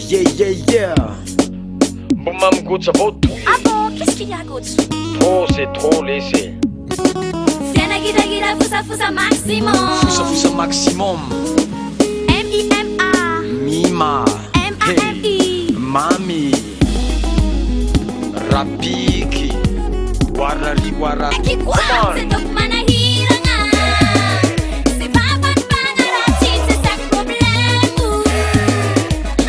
Yeah yeah yeah. Mbo mamigotsa avao toy Ah bon, qu'est-ce qu'il y a, Gotsu? Trop c'est trop lesy. Fiaina gidragidra fosafosa maximum. Fosafosa maximum. M-I-M-A. Mima. M-A-M-I. Mamy. Rapiky. Warari warari. Qui quoi? Come on. C'est donc manahirana. C'est vavan'ny c'est ça le problème.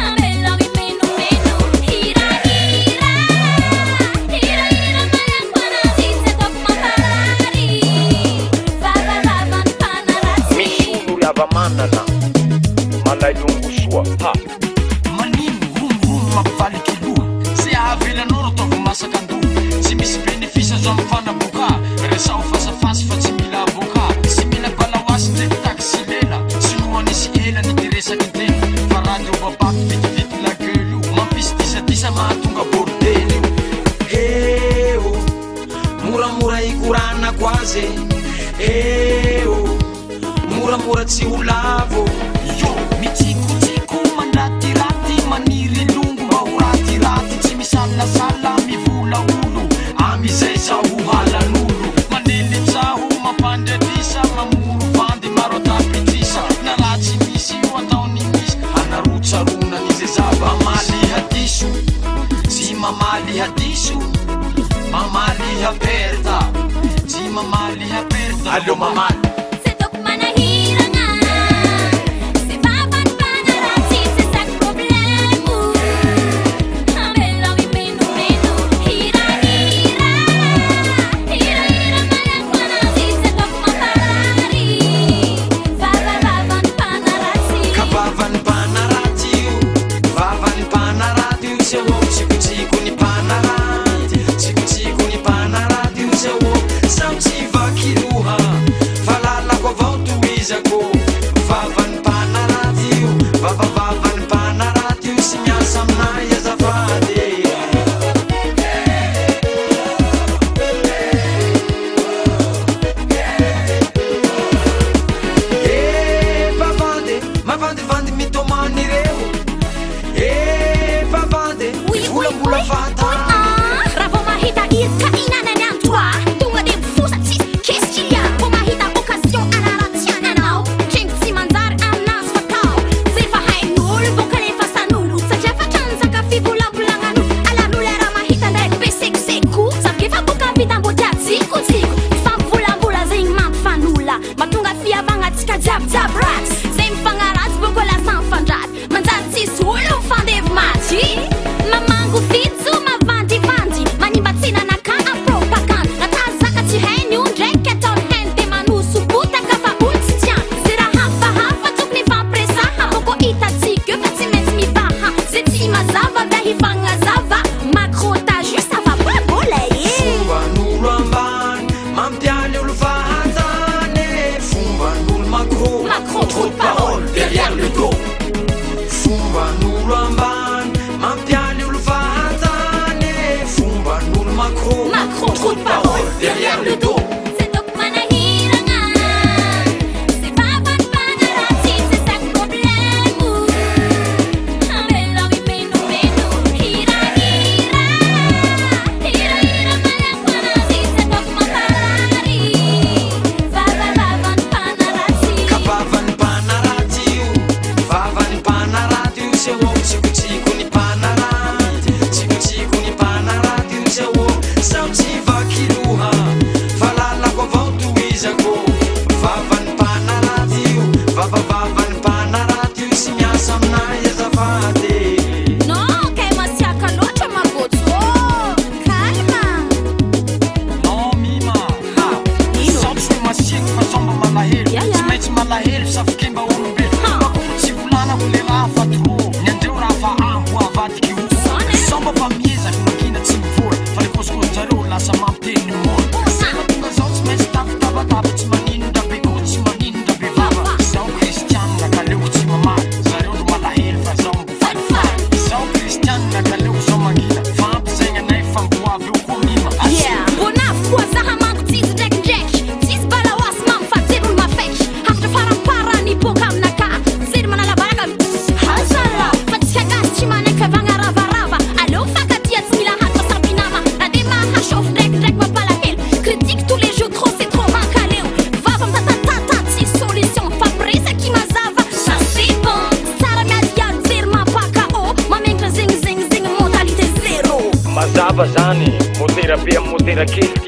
Ambelao mimenomeno. Hirahira. Hirahira malakoanazy, c'est donc mamparary. Vavavavan'ny mpanaratsy. Misy olo ry hava-manana malailongo soa ha. Manino romoromo mampivaliky loha. Ze ahavelanao ro ataovy masaka andoha. Tsy misy bénéfice azo amin'ny fanaboka. Resaho fasafasy fa tsy mila avocat. Tsy mila balaoasy ndraiky taxi lela. Sinoa nisy ela ny ty resaky tena. Fa radio babato vetivety la gueule io. Mampisy disadisa mahatonga bordel io. Eh oh, moramora ikoranako azy. Eh oh, moramora tsy ho lavo. Yo, mitsikotsiko mandratiraty maniry longo mba ho ratiraty. Tsy misalasala mivola olo amizay zaho halan'olo. Manely tsaho mampandradisa mamoro vandy maro atapitrisa. Na raha tsy misy io ataony misy anarotsarona an'izay zava-mamaly hadiso. Tsy mamaly hadiso, mamaly haperta. Tsy mamaly haperta. Aleo mamaly. C'est donc manahirana. C'est vavan'ny mpanaratsy, c'est ça le problème. Ambelao mimenomeno. Hirahira. Hirahira malakoanazy, c'est donc mamparary. Vavavavan'ny mpanaratsy. Ka vavan'ny mpanaratsy io, vavan'ny mpanaratsy io, tsy ahoako tsikotsiko ny mpanaratsy, tsikotsiko ny mpanaratsy io, tsy ahoako sao tsy vaky loha. Fa Mazava zany, motera be amin'ny motera kely.